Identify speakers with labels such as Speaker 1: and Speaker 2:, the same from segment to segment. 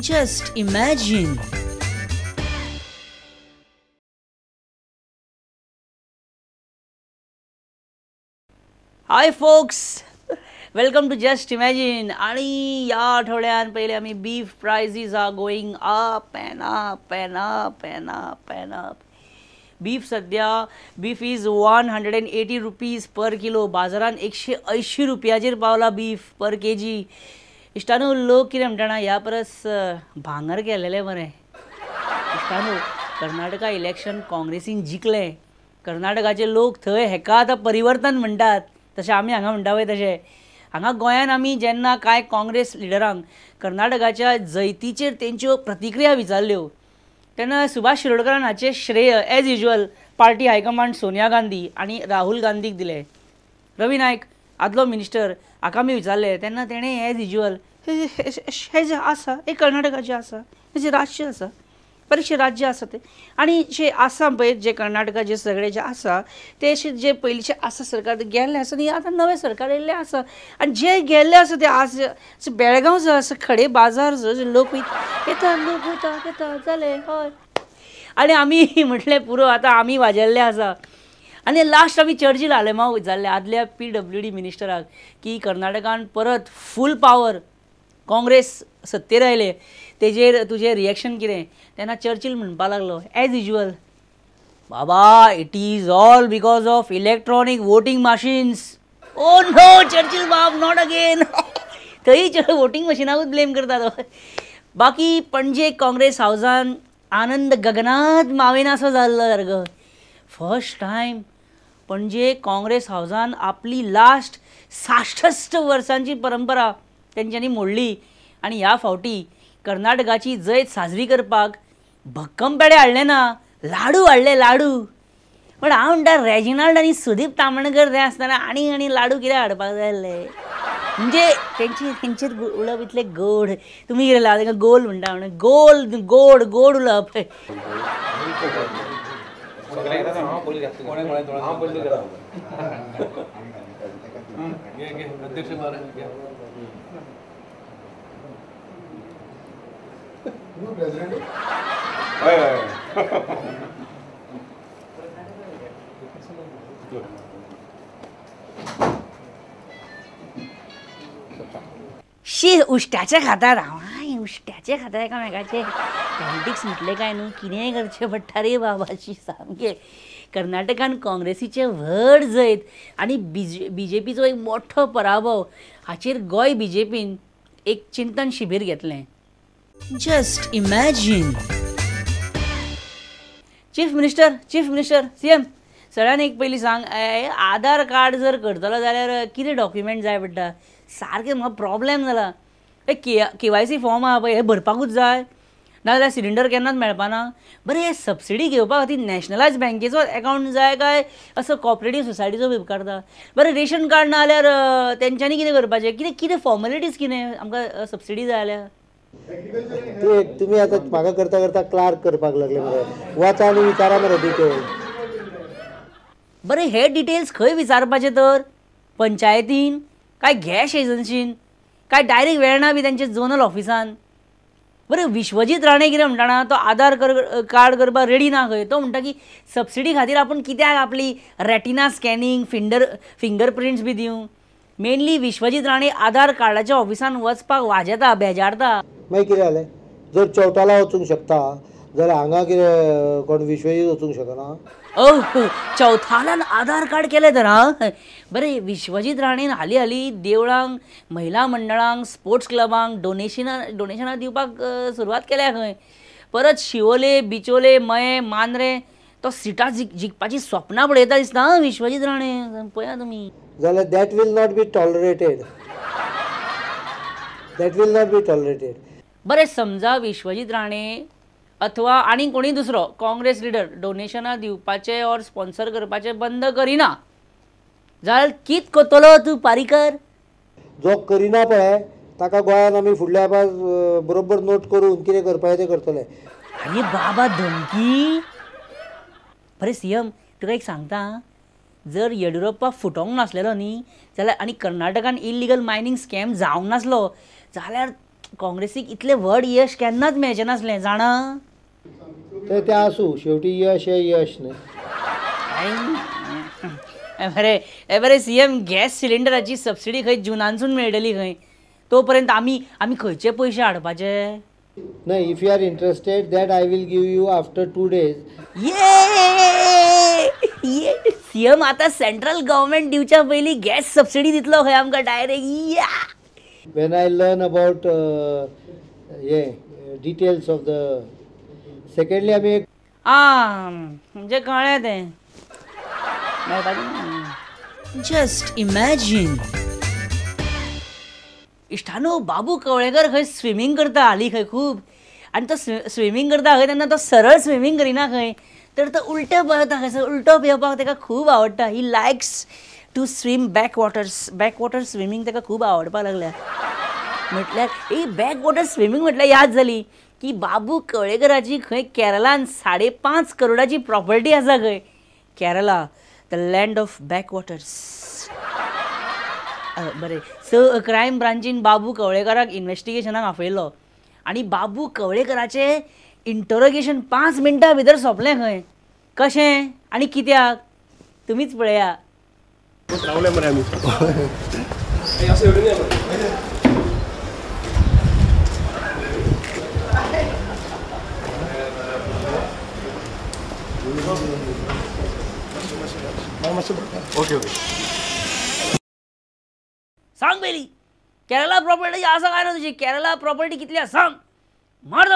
Speaker 1: Just imagine. Hi folks, welcome to just imagine. आणि या आठवड्यात पहिले आम्ही beef prices are going up and up and up and up and up. Beef सध्या beef is 180 rupees per kilo. बाजारान 180 रुपयाचेर पावला beef पर K जी. इश्टानू, लोक कितें म्हणटा जाणा, ह्या परस भांगर केलेलें बरें. इश्टानू, कर्नाटका इलेक्शन काँग्रेसीन जिखलें. कर्नाटकाचे लोक थंय हेका आतां परिवर्तन म्हणटात, तशें आमी हांगा म्हणटा पळय तशें हांगा गोंयान आमी जेन्ना कांय काँग्रेस लिडरांक कर्नाटकाच्या जैतीचेर तेंच्यो प्रतिक्रिया विचारल्यो तेन्ना सुभाष शिरोडकरान हाचें श्रेय as usual party high command Sonia Gandhi आनी राहुल गांधीक दिलें. रवी नायक आदलो मिनिस्टर हाका आमी विचारलें तेन्ना तेणें एज युज्युअल हे जे आसा हे कर्नाटकाचें आसा, हे जे राज्य आसा, बरेचशे राज्य आसा ते, आनी जे आसा पळय जे कर्नाटकाचे सगळे जे आसा ते अशे जे पयलींचे आसा सरकार ते गेल्ले आसा आनी आतां नवें सरकार येयल्लें आसा आनी जे गेल्ले आसा ते आज बेळगांव जो आसा खडे बाजार जो लोक येता, लोक वयता येता जालें हय. आनी आमी म्हटलें पुरो आतां आमी वाजेल्ले आसा. आनी लास्ट आमी चर्चील आलेमाव विचारलें आदल्या PWD मिनिस्टराक की कर्नाटकान परत फूल पावर काँग्रेस सत्तेर आयले तेजेर तुजें रिएक्शन कितें. तेन्ना चर्चील म्हणपाक लागलो एज युज्युअल, बाबा it is all because of electronic voting machines. Oh no Churchill बाब, not again. थंय वोटींग मशिनाकूच ब्लेम करता तो. बाकी पणजे काँग्रेस हावजान आनंद गगनात मावेनासो जाल्लो सारको. फर्स्ट टायम पणजे काँग्रेस हावजान आपली लास्ट 66 वर्सांची परंपरा तेंच्यांनी मोडली आनी ह्या फावटी कर्नाटकाची जैत साजरी करपाक भक्कम पेडे हाडले ना, लाडू हाडले, लाडू. पण हांव म्हणटा रेजिनाल्ड आनी सुदीप तामणकर ते आसतना आनी आनी लाडू कित्याक हाडपाक जाय आसले. म्हणजे तेंचेर उलोवप इतलें गोड. तुमी कितें तांकां गोल म्हणटा, म्हणून गोल गोड गोड उलोवप. शी उश्ट्याचे खातात हांव, उश्ट्याचे खाता एकामेकाचे. पॉलिटिक्स म्हटलें काय न्हू कितेंय करचें पडटा रे बाबा. शी सामकें कर्नाटकान काँग्रेसीचें व्हड जैत आनी बीजेपीचो एक मोठो पराभव हाचेर गोंय बीजेपीन एक चिंतन शिबीर घेतलें. Just imagine. Chief minister, chief minister, CM सगळ्यान एक पयलीं सांग, आधार कार्ड जर करतलो जाल्यार कितें डॉक्युमेंट जाय पडटा? सारकें म्हाका प्रॉब्लेम जाला. KYC form आहा पळय, हें भरपाकूच जाय, नाजाल्यार सिलिंडर केन्नाच मेळपाना. बरें, हे सबसिडी घेवपा खातीर नॅशनलायज बँकेचो एकावंट जाय काय असो कॉपरेटीव सोसायटीचो बी उपकारता? बरें, रेशन कार्ड ना जाल्यार तेंच्यांनी कितें करपाचें? कितें कितें फॉर्मेलिटीज कितें आमकां सबसिडी जाय जाल्यार?
Speaker 2: तुमी आतां म्हाका करता करता क्लार्क करपाक लागले मरे. वचा आनी विचारा मरे डिटेल.
Speaker 1: बरें, हे डिटेल्स खंय विचारपाचे तर? पंचायतीन काय गॅस एजन्सीन काय डायरेक्ट वेर्णा बी तेंच्या झोनल ऑफिसान? बरें, विश्वजीत राणे कितें म्हणटा जाणा, तो आधार कार्ड करपाक रेडी ना खंय. तो म्हणटा की सबसिडी खातीर आपूण कित्याक आपली रेटिना स्कॅनिंग फिंगर प्रिंट्स बी दिवं. मेनली विश्वजीत राणे आधार कार्डाच्या ऑफिसान वचपाक वाजेता, बेजारता.
Speaker 2: मागीर कितें जालें, जर चौताला वचूंक शकता जाल्यार हांगा कितें कोण विश्वजीत वचूंक शकना?
Speaker 1: ओ चौथालान आधार कार्ड केलें तर हां. बरें, विश्वजीत राणेन हालीं हालीं देवळांक, महिला मंडळांक, स्पोर्ट्स क्लबांक डोनेशनां दिवपाक सुरवात केल्या खंय. परत शिवोले, बिचोले, मये, मांद्रे तो सिटां जिखपाची स्वप्नां पळयता दिसता हां विश्वजीत राणे. पळया तुमी
Speaker 2: जाल्यार that will not be tolerated, that will not be tolerated.
Speaker 1: बरें, समजा विश्वजीत राणे अथवा आनी कोणीय दुसरो काँग्रेस लिडर डोनेशनां दिवपाचें ऑर स्पॉन्सर करपाचें बंद करिना जाल्यार कित करतलो तूं पारीकर?
Speaker 2: जो करिना पळय ताका गोंयांत आमी फुडल्या बरोबर नोट करून कितें करपाचें तें करतले.
Speaker 1: आरे बाबा, धमकी. बरें सीएम, तुका एक सांगता, जर येडियुरप्पा फुटोंक नासलेलो न्ही जाल्यार आनी कर्नाटकान इलिगल मायनींग स्कॅम जावंक नासलो जाल्यार काँग्रेसीक इतलें व्हड यश केन्नाच मेळचें नासलें जाणा.
Speaker 2: तें आसूं, शेवटी यश हें यश न्हय.
Speaker 1: बरें बरें सी एम, गॅस सिलिंडराची सबसिडी खंय जुनानसून मेळटली खंय, तो पर्यंत आमी आमी खंयचे पयशे हाडपाचे?
Speaker 2: न्हय, if you are interested that I will give you after 2 days.
Speaker 1: ये ये सी एम आतां सेंट्रल गव्हर्मेंट दिवच्या पयलीं गॅस सबसिडी दितलो खंय आमकां डायरेक्ट. या
Speaker 2: when I learn about हे डिटेल्स ऑफ the secondly आमी एक
Speaker 1: आं म्हणजे कळ्ळें तें. जस्ट इमॅजीन इश्टानो, बाबू कवळेकर खंय स्विमींग करता हालीं खंय खूब, आनी तो स्विमींग करता खंय तेन्ना तो सरळ स्विमींग करिना खंय, तर तो उलटो पेंवता खंय, उलटो पेंवपाक ताका खूब आवडटा. He likes to swim backwaters, backwater swimming ताका खूब आवडपाक लागल्या. म्हटल्यार ही बॅकवॉटर स्विमींग म्हटल्यार याद जाली की बाबू कवळेकराची खंय केरलान 5.5 करोडाची प्रॉपर्टी आसा खंय. Kerala, the land of backwaters. बरें, सो क्रायम ब्रांचीन बाबू कवळेकराक इन्वेस्टिगेशनाक आपयलो आनी बाबू कवळेकराचें इंटरोगेशन 5 मिनटां भितर सोंपलें खंय. कशें आनी कित्याक तुमीच पळया.
Speaker 3: ओके ओके,
Speaker 1: सांग पयली केरला प्रॉपर्टी आसा काय ना तुजी? केरला प्रॉपर्टी कितली आसा सांग. मार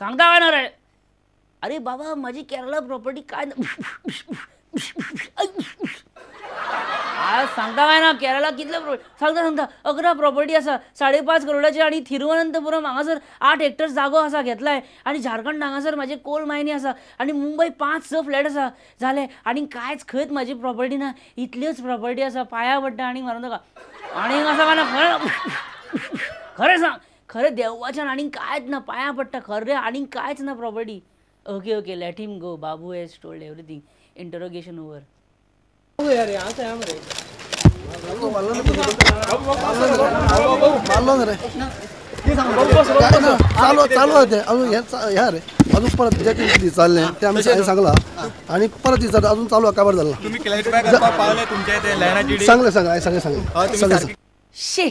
Speaker 1: सांगता काय ना रे? अरे बाबा माझी केरला प्रॉपर्टी काय आज सांगता काय ना? केरला कितले सांगता सांगता 11 प्रॉपर्टी आसा 5.5 करोडाची, आनी थिरुवनंतपुरम हांगासर 8 हेक्टर जागो आसा घेतलाय, आनी झारखंड हांगासर म्हाजे कोल मायनी आसा, आनी मुंबय 5-6 फ्लॅट आसा जाले, आनी कांयच खंयच म्हाजी प्रॉपर्टी ना, इतल्योच प्रॉपर्टी आसा. पांया पडटा आनी मारून नाका. आनी आसा काय ना? खरें खरें सांग, खरें देवाच्यान आनी कांयच ना, पांया पडटा खरें, आनी कांयच ना property. Okay okay, let him go. Babu has told everything. Interrogation over.
Speaker 3: चालू चालू आहे अजून, ह्या रे अजून परत जे चालले ते आम्ही सांगला आणि परत विचारलं अजून चालू आहे काबर झाला सांगले सांगा सांगले सांगले सांगले.
Speaker 1: शे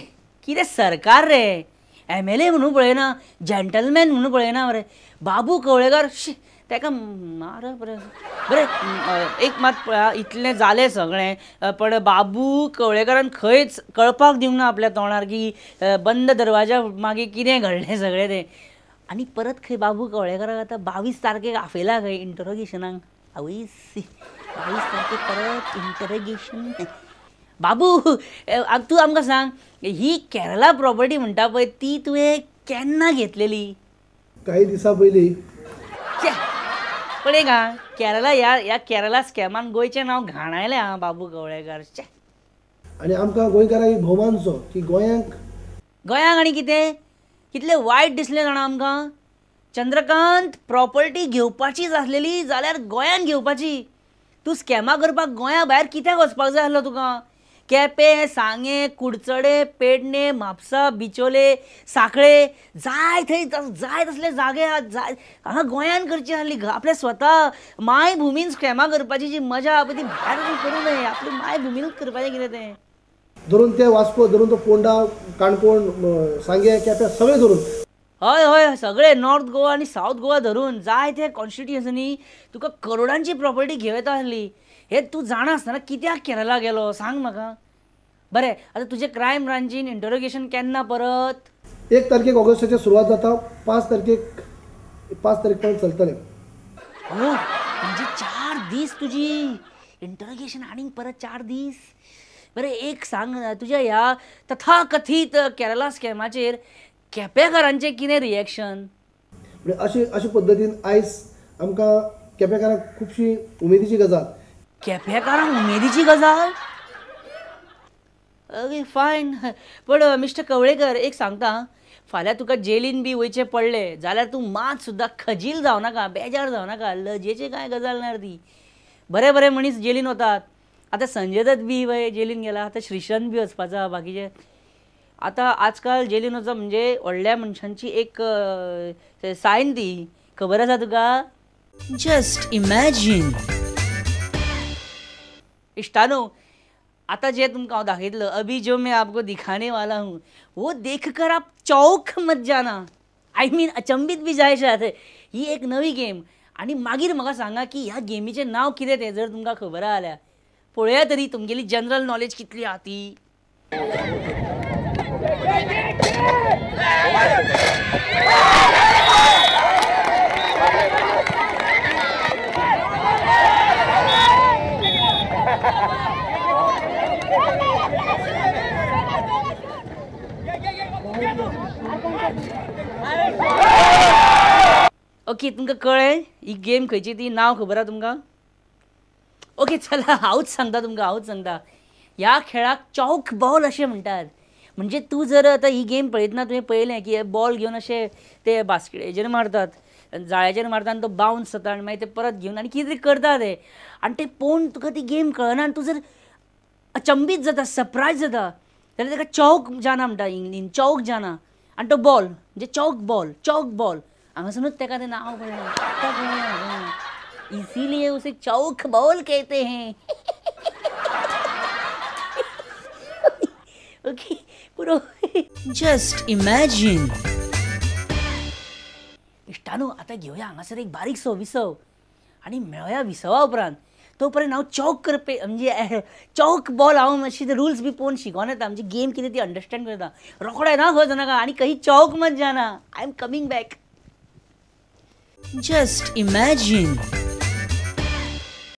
Speaker 1: कितें सरकार रे, एम एल ए म्हणून पळयना, जॅन्टलमॅन म्हणून पळयना मरे बाबू कवळेकर. शी ताका मारप रे. बरें एक मात पळया, इतलें जालें सगळें पण बाबू कवळेकरान खंयच कळपाक दिवंक ना आपल्या तोंडार की बंद दरवाजा मागीर कितें घडलें सगळें तें. आनी परत खंय बाबू कवळेकराक आतां 22 तारखेक आपयला खंय इंटरोगेशनाक. आवयस, 22 तारखेक परत इंटरोगेशन. बाबू तूं आमकां सांग, ही केरला प्रॉपर्टी म्हणटा पळय ती तुवें केन्ना घेतलेली?
Speaker 3: काही दिसां पयलीं.
Speaker 1: पळय गा, केरला ह्या केरला स्कॅमान गोंयचें नांव घाणायलें आं बाबू कवळेकर.
Speaker 3: आनी आमकां गोंयकारांक भोवमानचो की गोंयांक
Speaker 1: गोंयांक आनी कितें कितलें वायट दिसलें जाणा आमकां. चंद्रकांत प्रॉपर्टी घेवपाचीच आसलेली जाल्यार गोंयान घेवपाची, तूं स्कॅमां करपाक गोंया भायर कित्याक वचपाक जाय आसलो तुका? केपें, सांगें, कुडचडे, पेडणे, म्हापसा, बिचोले, सांखळे, जाय थंय जाय तसले जागे जाय हांगा गोंयान करची आसली. आपल्या स्वता मायभुमीन स्कॅमां करपाची जी मजा पळय ती भायर वचून करूं नये, आपली मायभुमीनूच करपाचें कितें तें.
Speaker 3: धरून ते वास्को, धरून तो पोंडा, काणकोण, सांगें, केपें सगळें धरून.
Speaker 1: हय हय सगळे नॉर्थ गोवा आनी सावथ गोवा धरून जाय ते कॉन्स्टिट्युएन्सीनी तुका करोडांची प्रॉपर्टी घेवं येता आसली. हे तूं जाणा आसतना कित्याक केरला गेलो सांग म्हाका. बरें आतां तुजें क्रायम ब्रांचीन इंटरोगेशन केन्ना परत?
Speaker 3: 1 तारखेक ऑगस्टाची सुरवात जाता, 5 तारखेक 5 तारीख पर्यंत चलतलें.
Speaker 1: हो म्हणजे 4 दीस तुजी इंटरोगेशन आनीक परत 4 दीस. बरें एक सांग, तुज्या ह्या तथाकथीत केरला स्कॅमाचेर केपेकारांचें कितें रिएक्शन?
Speaker 3: म्हणजे अशे पद्दतीन आयज आमकां केपेकारांक खुबशी उमेदीची गजाल.
Speaker 1: केपेकारांक उमेदीची गजाल? Okay fine. पण मिस्टर कवळेकर एक सांगता, फाल्यां तुका जेलीन बी वयचें पडलें जाल्यार तूं मात सुद्दां खजील जावं नाका, बेजार जावं नाका, लजेची कांय गजाल ना ती. बरे बरे मनीस जेलीन वतात. आतां संजय दत्त बी वय जेलीन गेला, आतां श्रीशंत बी वचपाचो, बाकीचे. आतां आजकाल जेलीन वचप म्हणजे व्हडल्या मनशांची एक सायन ती, खबर आसा तुका? जस्ट इमॅजीन इश्टानो, आता जे तुमकां हांव दाखयतलो, अभी जो मैं आपको दिखाने वाला हूँ वो देखकर आप चौक मत जाना, I mean अचंबित बी जायशात. ही एक नवी गेम आनी मागीर म्हाका सांगा की ह्या गेमीचें नांव कितें तें जर तुमकां खबर आसा जाल्यार पळोवया तरी तुमगेली जनरल नॉलेज कितली आहा ती. ओके, तुमकां कळ्ळें ही गेम खंयची ती, नांव खबर आहा तुमकां? ओके चला हांवूच सांगता तुमकां, हांवूच सांगता. ह्या खेळाक चौक बॉल अशें म्हणटात. म्हणजे तूं जर आतां ही गेम पळयतना तुवें पळयलें की बॉल घेवन अशें ते बास्केटीचेर मारतात, जाळ्याचेर मारतात आनी तो बावन्स जाता आनी मागीर ते परत घेवन आनी कितें तरी करता ते, आनी ते पळोवन तुका ती गेम कळना आनी तूं जर अचंबीत जाता, सरप्रायज जाता जाल्यार ताका चौक जाना म्हणटा इंग्लीन, चौक जाना. आनी तो बॉल म्हणजे चौक बॉल, चौक बॉल हांगासरूच ताका तें नांव पडलें, इसीलिए उसे चौक बॉल कहते हैं. ओके पुरो. जस्ट इमॅजीन इश्टानो, आतां घेवया हांगासर एक बारीकसो विसव आनी मेळोया विसवा उपरांत. तो पर्यंत हांव चौक करपी म्हणजे चौक बॉल हांव मातशी रुल्स बी पळोवन शिकोन येता, म्हणजे गेम कितें ती अंडरस्टँड करता. रोखडें ना खंय वचनाका आनी खंय चौक मत जाना. I am coming back. Just imagine.